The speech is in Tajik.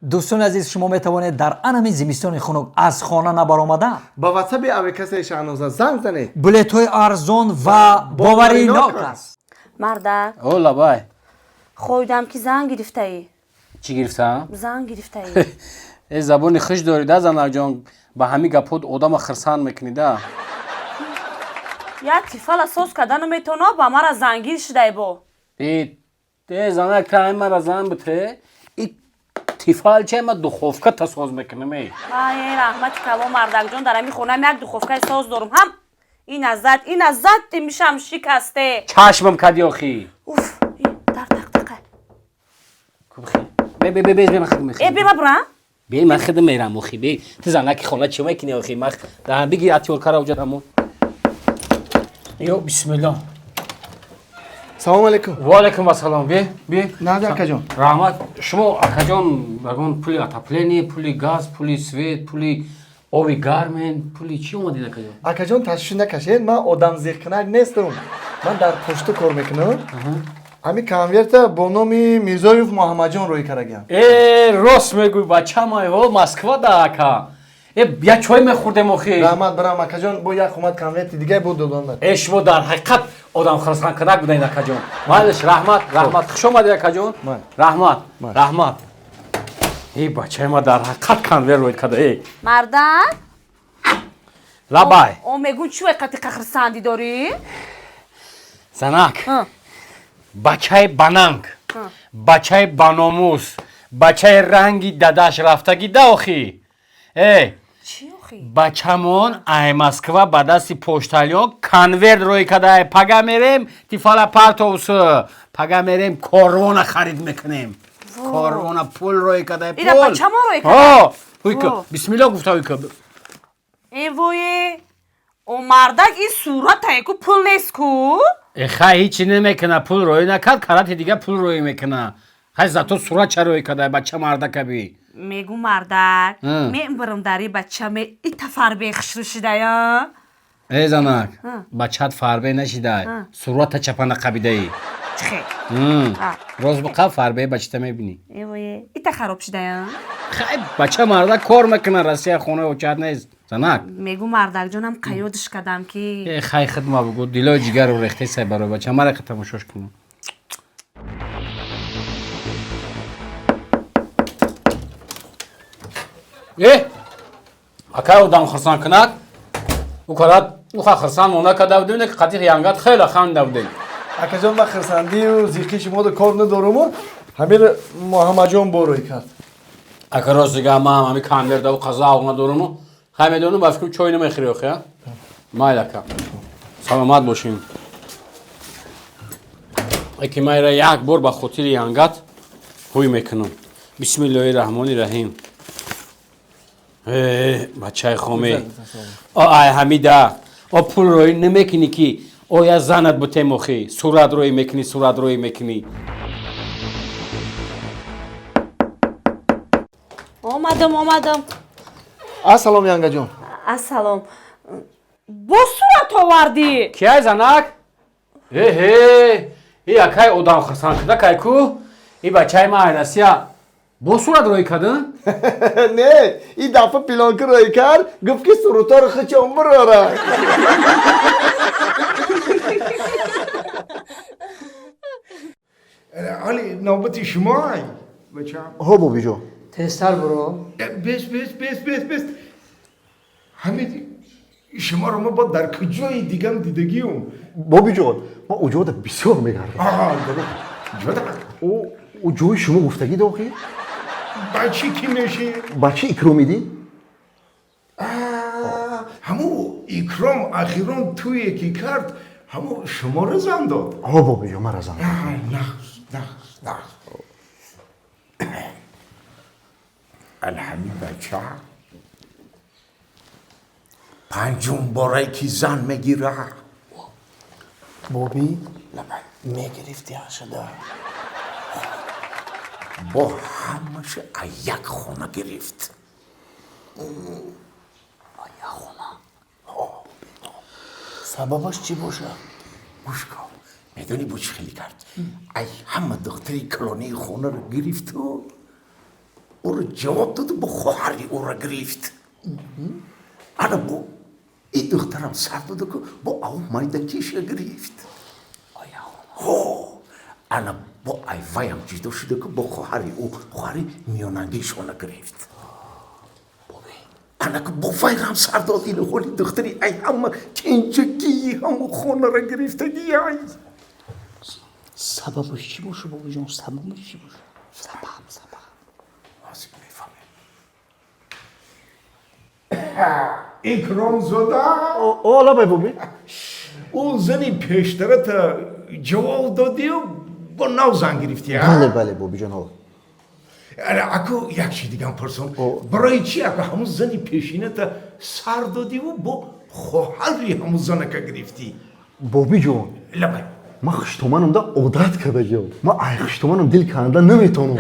Дӯстони азиз, шумо метавонед дар анами зимистони хунук аз хона набаромада ба ватсаби авикассаи Шаҳноза занг занед. Билетҳои арзон ва боваринок аст. Мардак. О, лабай. Хоидам, ки зан гирифтаӣ. Чӣ гирифтам? Зан гирифтаӣ. Э, забони хуш дорида, занакҷон, ба ҳамин гапҳо одама хирсанд мекунида. Як тифала соз карда наметавона, ба мара зангир шудай бо. Э, э, занак, та мара зан бите, и тифал че, ма духовка та соз мекунам, э. Ай, раҳмати калон, мардакҷон, дар ҳамин хонаам як духовкаи соз дорум, ҳам ина зад, ина зад, мишам шикасте. Чашмам кади охи. Уф, дар тақ тақа. Кубхи, бе, бе, бе, бе, ман хидм. Э, бе, ма бура. Бе, ман хидм мерам охи, бе. Ту занаки хона чӣ мекунӣ охи? Ман даҳан биги, атёркара уҷа тамом. Ё бисмиллоҳ. Салому алейкум. Ва алейкум ассалом, бе, бе. Нади, акаҷон. Раҳмат. Шумо, акаҷон, ягон пули отопление, пули газ, пули свет, пули оби гармен, пули чӣ омадед, акаҷон? Акаҷон, ташвиш накашед, ман одамзиқкунак нестам, ман дар пошта кор мекунам. Ҳамин конверта бо номи Мирзоев Муҳаммадҷон рӯй карагиам. Э, рост мегӯй, бачамай ҳо Москва да, ака. Э, як чой мехӯрдем охи. Раҳмат, барам, акаҷон, бо як хумат конверти дигар буд, додам. Э, шумо дар ҳақиқат одам хирсандкунак будаед, акаҷон. Майлиш, раҳмат, раҳмат, хуш омадед, акаҷон. Раҳмат, раҳмат. Э, бачаи ма дар ҳақиқат конверт рӯй карда, э. Мардак. Лабай. О, мегӯн, чӣ вай қати хирсандӣ дорӣ? Занак, бачаи бананг, бачаи баномус, бачаи ранги дадаш рафтагӣ да охи, э. Чӣ охи? Бачамон ай Москва ба дасти почтальон конверт рӯй када. Пага мерем, тифала партовс, пага мерем, корвона харид мекунем, корвона. Пул рӯй када. Ира бачамон рӯй када? Ҳуйка, бисмилло гуфта, ҳуйка. Э, вое, о, мардак, ин суратае ку, пул нест ку. Э, хай, ҳичи намекуна, пул рӯй накард, карати дига пул рӯй мекуна. Хай, зато сурат ча рӯй када, бача мардакаби. Мегӯ, мардак, мебарам дари бачаме, ита фарбе хушрӯ шидая. Э, занак, бачаат фарбе нашидай, сурата чапана қабидаӣ. Чихе? Роз биқа, фарбе бачата мебинӣ. Эвое, ита хароб шидая. Хай, бача марда кор мекуна, Россия хонаи очат нест, занак. Мегӯ, мардакҷонам, қаёдиш кардам ки. Э, хай, хидма бугӯ, дилои ҷигару рехтесай барои бача мара тамошош кунам. Э, акай одам хурсандкунак, ӯ карад, уха хурсанд монда карда будем, ки қатиқ янгат хеле ханда будем. Акаҷон, ман хирсандию зиқи шуморо кор надоруму, ҳамин Муҳаммадҷон бо рӯй кард. Ака, рост дига, ман ҳами конвертаву қазоқ надоруму, хай, медонам, ба фикрам, чой намехӯри охи, а? Майли, ака, саломат бошем. Аки, майра як бор ба хотири янгат ҳуй мекунам. Бисмиллоҳи раҳмони раҳим. Э, бачаи хоме, о, ай ҳамида, о, пул рӯй намекунӣ, ки оя занат бутем охи, сурат рӯй мекунӣ, сурат рӯй мекунӣ. Омадам, омадам. Ассалом, янгаҷон. Ассалом. Бо сурат овардӣ? Кияй, занак? Эҳе, и акай одам хурсандкунакай ку, и бачаи ма ай Россия бо сурат рӯй кардин? Не, и дафъа пилонка рӯй кард, гуфт, ки сурутаро хичон бирора. Али, навбати шумо ай, бачам. Ҳо, бобиҷон. Тезтар буро. Бес, бес, бес, бес, бес. Ҳамин шуморо ма бо дар куҷои дигам дидагиюм? Бобиҷон, ма уҷода бисёр мегардам. Ҷода. Ӯ ҷои шумо гуфтагӣ дохи. Бачи кӣ мешӣ? Бачи Икромидӣ. Ҳаму Икром ахирон туе ки кард, ҳаму шуморо зан дод? Ҳо, бобиҷон, мара зан дод. Нағз, нағз, нағз. Алҳами бача панҷум борае ки зан мегира. Боби, мегирифти ашада. Бо ҳамаша аз як хона гирифт. Як хона? Сабабаш чӣ бошад? Гӯш кун, медонӣ бо чӣ хеле кард? Ай ҳама духтари калонии хонаро гирифту. Ӯро ҷавоб доду, бо хоҳари ӯро гирифт. Ана бо и духтарам сар доду, ку бо ав майдакиша гирифт. Ҳо, ана бо айваям ҷудо шуда, ку бо хоҳари ӯ, хоҳари миёнангишона гирифт. Ана ку бо вайрам сар дод. Ин ҳоли духтари ай ҳама кенҷагии ҳаму хонара гирифтагӣ ай. Сабабаш чӣ боша, бобиҷон? Сабабаш чӣ боша? Сабаб? Ҳозир мефаҳмем. Икромзода. О, лабай, боби. Ӯ зани пештарата ҷавоб додию бо нав зан гирифтӣ, а? Бале, бале, бобиҷон, ҳо. Ара, аку як чи дигам пурсам: барои чи аку ҳамун зани пешината сар додиву бо хоҳари ҳамун занака гирифтӣ? Бобиҷон. Лабай. Ман хуштоманам да одат кардагиам, ман ай хуштоманам дил канда наметавонам.